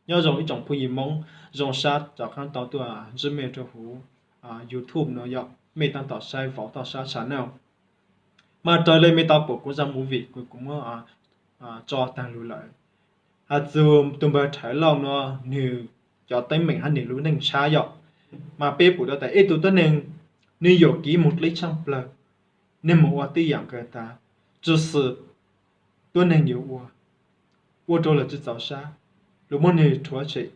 Nyob zoo ib tsoom phooj ywg Hmoob, zoo sab rov qab tau tuaj ntsib mej rau huv YouTube no yog mej tab tom saib vauv toj sab channel. Mas raws li mej tau pum kuv zaj movie kuv kuv muab tso taag lug lawm, has txug tus npawg Rhawv Lauj no nwg cov teeb meem hab nwg lub neej tshab yom. Mas peb pum tau tas ib tug tuab neeg nwg yuam kev moog dleb tshaaj plawg, nwg moog ua tej yaam kws tas tsi xwm tuab neeg yuav ua, ua rau lawv tsi txaus sab, lug muab nwg rhuav tshem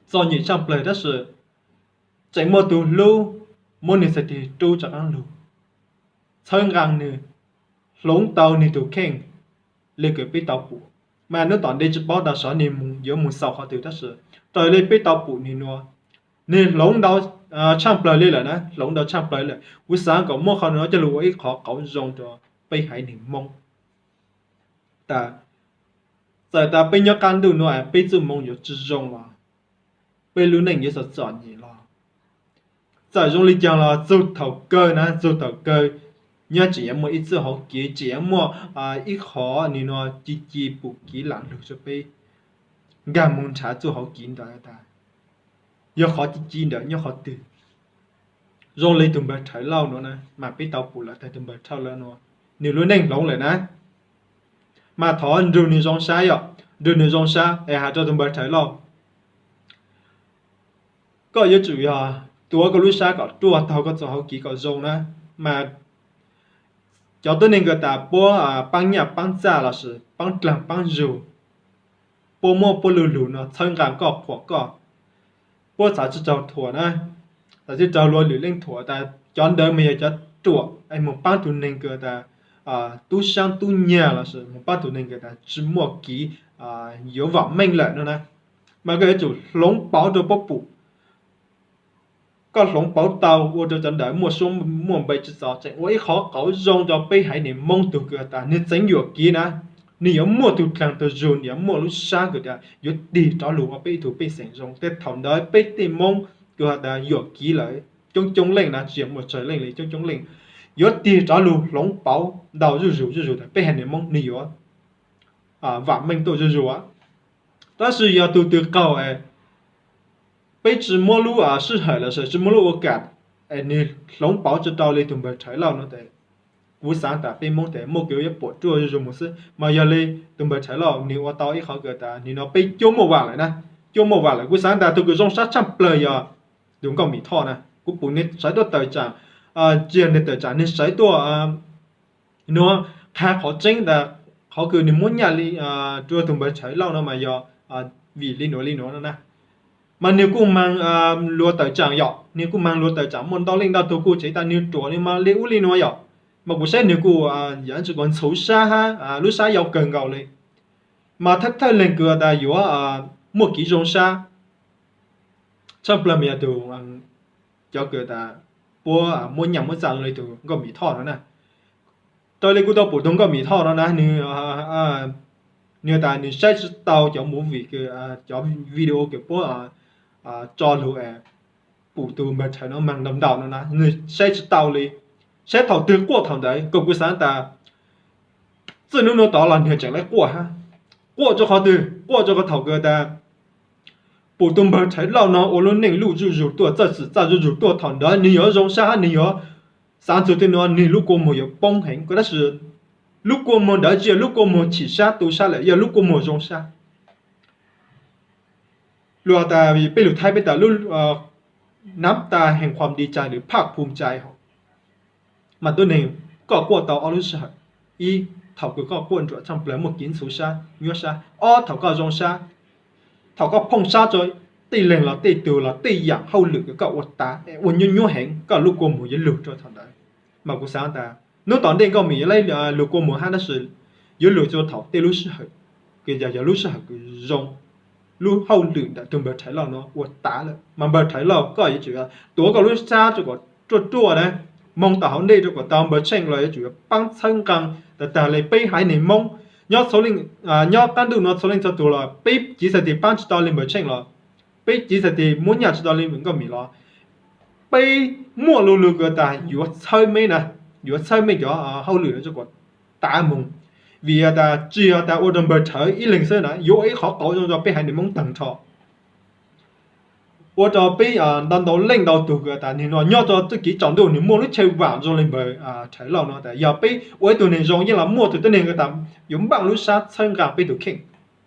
txom nyem tshaaj plawg tab sis tseem muaj tug hlub muab nwg txhais tes rub rov qaab lug, txhawb nqaa nwg, hloov tau nwg tug kheej le kws peb tau pum. Mas nub tom ntej tsi paub tas xyov nwg yuav moog xaus qhov twg tab sis raws le peb tau pum nwg nua, nwg hloov ntau tshaaj plawg le lawm na, hloov ntau tshaaj plawg lawm. Kuv xaav kom muab qhov nua coj lug ua ib qhov qauv zoo rua peb haiv neeg Moob tas txawm tas peb nyob qaab ntuj nua peb txuj moo yuav tsi zoo los, peb lub neej yuav txom txom nyem los, txawm zoo le caag los txug thaum kawg na, txug thaum kawg nyob tseem yuav muaj ib txuj hauv kev, tseem yuav muaj ib qhov nwg nua ci ci pum kev lam lug rua peb nkaag moog nrhav txuj hauv kev ntawd tas yog qhov ci ci ntawd nyob qhov twg. Zoo le tug npawg Rhawv Lauj nua na, mas peb tau pum lawm tas tug npawg Rhawv Lauj nua nwg lub neej hloov lawm na. Mas thov nrug nwg zoo sab yom, nrug nwg zoo sab es has rua tug npawg Rhawv Lauj, koj yuav tsum yog tuav koj lub sab kom ruaj taug koj txuj hauv kev kom zoo na. Mas cov tuab neeg kws tas puab paab nyaj paab txaj lossis paab dlaag paab zug, puab muab puab lu lug nua txhawb nqaa koj qhuas koj, puab xaav tsi raug thuam na, xaav tsi raug luag lwm leej thuam tas cov ntawd mas yog cov ruam es moog paab tug neeg kws tas tub saab tub nyag lossis moog paab tug neeg kws tas tsi muaj kev yuav vaam meej lawm no na. Mas koj yuav tsum hloov pauv rua puab pum, koj hloov pauv tau ua rua cov ntawd muaj suab muaj npe tsi txaus, tseem ua ib qhov qauv zoo rua peb haiv neeg Moob tug kws tas nwg txeev yuam kev na, nwg yuav muaj tug dlaag tug zug, nwg yuav muaj lub sab kws tas yuav tig rov lug ua peb ib tug pej xeem zoo. Tej thaum ntawd peb tej Moob kws has tas yuam kev lawm coob coob leej na, tsi yog muaj tsawg leej li, coob coob leej yuav tig rov lug hloov pauv ntau zuj zug zuj zug tas peb haiv neeg Moob nwg yuav vaam meej tuaj zuj zug. Tab sis yog tug twg qaug peb tsi muab lub sij hawm lossis tsi muab lub ua kam es nwg hloov pauv tsi tau li tug npawg Rhawv Lauj no tes, kuv xaav tas peb Moob tes muaj kev yuav puam ruaj zuj zug moog xwb. Mas yog li tug npawg Rhawv Lauj nwg ua tau ib qhov kws tas nwg nua peb cuab muaj vam lawm na, cuab muaj vam lawm. Kuv xaav tas tug kws zoo sab tshaaj plawg yog tug Nkauj Mim Thoj na. Kuv pum nwg sawv tuaj tawm tsaam, tsi yog nwg tawm tsaam, nwg sawv tuaj nua qha qhov tseeb tas qhov kws nwg muab nyaj li rua tug npawg Rhawv Lauj no mas yog vim li nuav li nuav no na. Mas nwg kuj maag luag tawm tsaam yom, nwg kuj maag luag tawm tsaam, muaj ntau leej ntau tug kuj tshev tas nwg ruam nwg mas li ub li nuav yom. Mas kuv saib nwg kuj yog tsi kuv ntxhuv sab hab lub sab yau kawg nkaus li. Mas thawj thawj leeg kws tas yuav muaj kev zoo sab tshaaj plawg mas yog tug cov kws tas puab muab nyaj muab txaj zoo li tug Nkauj Mim Thoj no na. Raws li kuv tau pum tug Nkauj Mim Thoj no na, nwg tas nwg saib tsi tau cov movie kws, cov video kws puab tso lug pum tug npawg Rhawv no maag ntau ntau no na, nwg saib tsi tau li. Saib thaum twg quaj thaum ntawd, kom kuv xaav tas txij nub nua tod los nwg tseem le quaj hab. Quaj rua qhov twg? Quaj rua qhov thaum kws tas pum tug npawg Rhawv Lauj no ua lub neej luj zuj zug tuaj, txawj txwm txaj zuj zug tuaj, thaum ntawd nwg yuav zoo sab hab nwg yuav xaav txug tej nua nwg lub kua muag yuav poob heev. Tab sis lub kua muag ntawd tsi yog lub kua muag chim sab tu sab lawm, yog lub kua muag zoo sab. Luag tas peb lug Thaib peb tas lub nab ta heev khuam di cai lwm phaj phum cai hov. Mas tuab neeg, koj quaj tau ob lub sij hawm. Ib, thaum kws koj quaj nruam tshaaj plawg muaj kev ntxhuv sab nyuab sab. Ob, thaum koj zoo sab, thaum koj phooj sab rua tej leeg los tej tug los tej yaam hauj lwm kws koj ua tas ua nyuab nyuab heev, koj lub kua muag yuav lug rua thaum ntawd. Mas kuv xaav tas nub tom ntej Nkauj Mim yuav lug kua muag hab, tab sis yuav lug rua thaum tej lub sij hawm kws yog, yog lub sij hawm kws zoo, lub hauj lwm ntawm tug npawg Rhawv Lauj no ua tas lawm. Mas npawg Rhawv Lauj, koj yuav tsum tuav koj lub sab rua kom ruaj ruaj na, moog tom hauv ntej rua kom tau npawg Tsheej los yuav tsum yuav paab txhawb nqaa tag tag li peb haiv neeg Moob nyob txhua leej, nyob qaab ntuj nua txhua leej txhua tug los peb cev txhais tes paab tsi tau li npawg Tsheej los, peb cev txhais tes muab nyaj tsi tau li Nkauj Mim los, peb muaj lu lug kws tas yuav txhawb mej na, yuav txhawb mej cov hauj lwm no rua kom tav moog, Vim tas tsis yog tas ua rau npawg Rhawv ib leeg xwb na, yuav ua ib qhov qauv zoo rau peb haiv neeg Hmoob tag nrho. Ua rau peb ntau ntau leej ntau tus kws tas nim no nyob rau txuj kev tsaus ntuj nws muaj lub chaw vam zoo li npawg Rhawv Lauj no tas yog peb ua ib tug neeg zoo yeej los muaj tus tuab neeg kws tas yuav npaaj lub sab txhawb nqa peb tus kheej.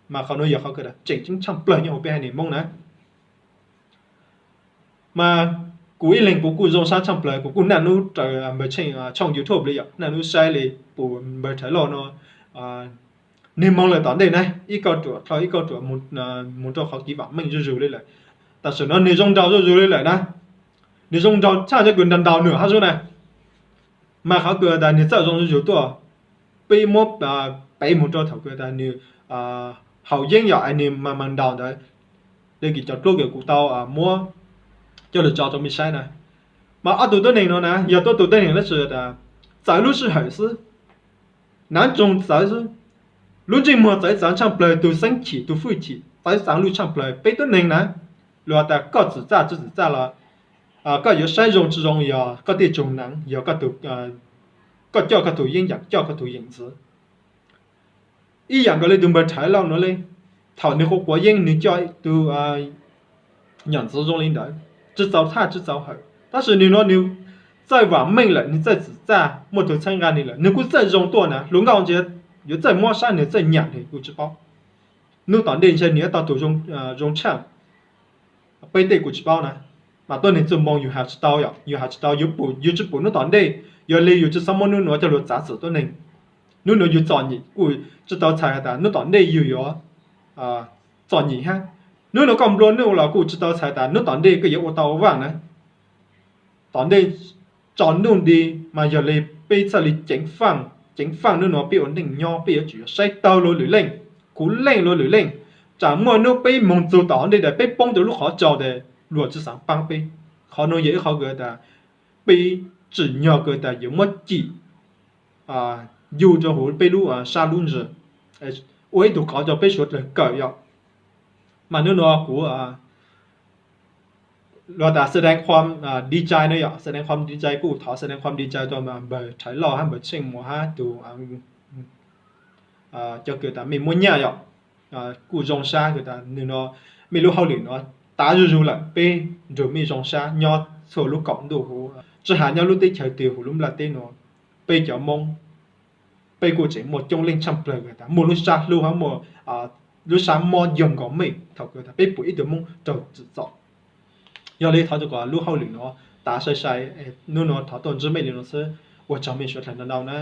Mas qhov nuav yog qhov kws tseem ceeb tshaj plawg nyob hauv peb haiv neeg Hmoob na. Mas kuv ib leeg kuv kuj zoo sab tshaj plawg, kuv kuj naj nub raws npawg Tsheej tshooj YouTube li yom, naj nub saib li pum npawg Rhawv Lauj no, nws moog lawm tom ntej na ib kauj ruam dlhau ib kauj ruam moog rau qhov kev vam meej zuj zus li lawm. Tam sim no nws zoo nraug zuj zus li lawm na, nws zoo nraug tshaj cov kws nraug nraug nws hab sub na. Mas qhov kws tas nws txawj zoo zuj zus tuaj, peb muab pev moog rau thaum kws tas nws haus yeeb yom es nws mas mas nraug ntawd, le kis cov dluab kws kuv tau muab coj lug tso rau mej saib na. Mas ob tug tuab neeg no na yog tuab tug tuab neeg lab sis tas txawv lub sij hawm xwb, naav tsoog txawv xwb. Lub ntsej muag txawv txaav tshaj plawg, tus xeeb chim tus hwj chim txawv txaav lub tshaj plawg. Peb tuab neeg na, luag tas koj txim txaj tsis txim txaj los koj yuav saib zoo tsis zoo yog koj tej tsoog naav, yog koj coj koj tug yeeb yaam, coj koj tug yeem ntxwv. Ib yaam nkaus li tus npawg Rhawv Lauj nuav le, thaum nws quav quav yeeb nws coj tus nyam ntxwv zoo li ntawd tsis txaus thaj tsis txaus hawm, tab sis nws nuav nws txawj vam meej lawm, nws txawj txim txaj, muaj tug txhawb nqa nws lawm, nws kuj txawj zoo tuaj na. Hluas nkauj ntsia yuav txawj mob sab nws txawj nyam nws kuj tsis paub. Nub tom ntej ntshe nws yuav tau tug zoo tshaj peb tej kuj tsis paub na. Mas tuab neeg txuj moo yug has tsis tau yom, yug has tsis tau, yug tsis pum nub tom ntej, yog li yug tsis xob muab nub nuav coj lug txav txim tuab neeg. Nub nuav yug txom nyem kuj tsis tau txhais has tas nub tom ntej yug yuav txom nyem hab. Nub nuav koj nplua nuj los kuj tsis tau txhais tas nub tom ntej koj yuav ua tau ua vaaj na. Tom ntej tsaus ntuj nti mas yog li peb txhaj li ceev faaj, ceev faaj nub nuav peb ua neej nyob peb yuav tsum yuav saib taug luag lwm leej, khuv leej luag lwm leej. Tsam muaj nub peb moog txug tom ntej tas peb poob rau lub qhov tsau tas luag tsis xaav paab peb. Qhov nuav yog ib qhov kws tas peb tsim nyog kws tas yuav muab cim yug rau huv peb lub sab lub ntsws, ua ib tug qhov rau peb suav dlawg kawm yom. Mas nub nuav kuv luag tas แสดงความดีใจ na yom, แสดงความดีใจ kuj thov แสดงความดีใจ rau npawg Rhawv Lauj hab npawg Tsheej Muas hab tug cov kws tas mej muab nyaj yom. Kuj zoo sab kws tas nwg nuav mej lub hauj lwm nuav tav zuj zug lawm, peb nrug mej zoo sab nyob txhua lub kaum ntuj huv, tsis has nyob lub teb chaws twg huv lub nplaj teb nuav. Peb cov Moob, peb kuj tseem muaj coob leej tshaj plawg kws tas muaj lub sab hlub hab muaj lub sab mob yog nkaus mej thaum kws tas peb pum ib tug Moob raug txim txom. Yog li thov rua kom lub hauj lwm nuav tav sai sai, nub nuav thov tuaj ntsib mej li nuav xwb, ua tsaug mej suav dlawg ntau ntau na.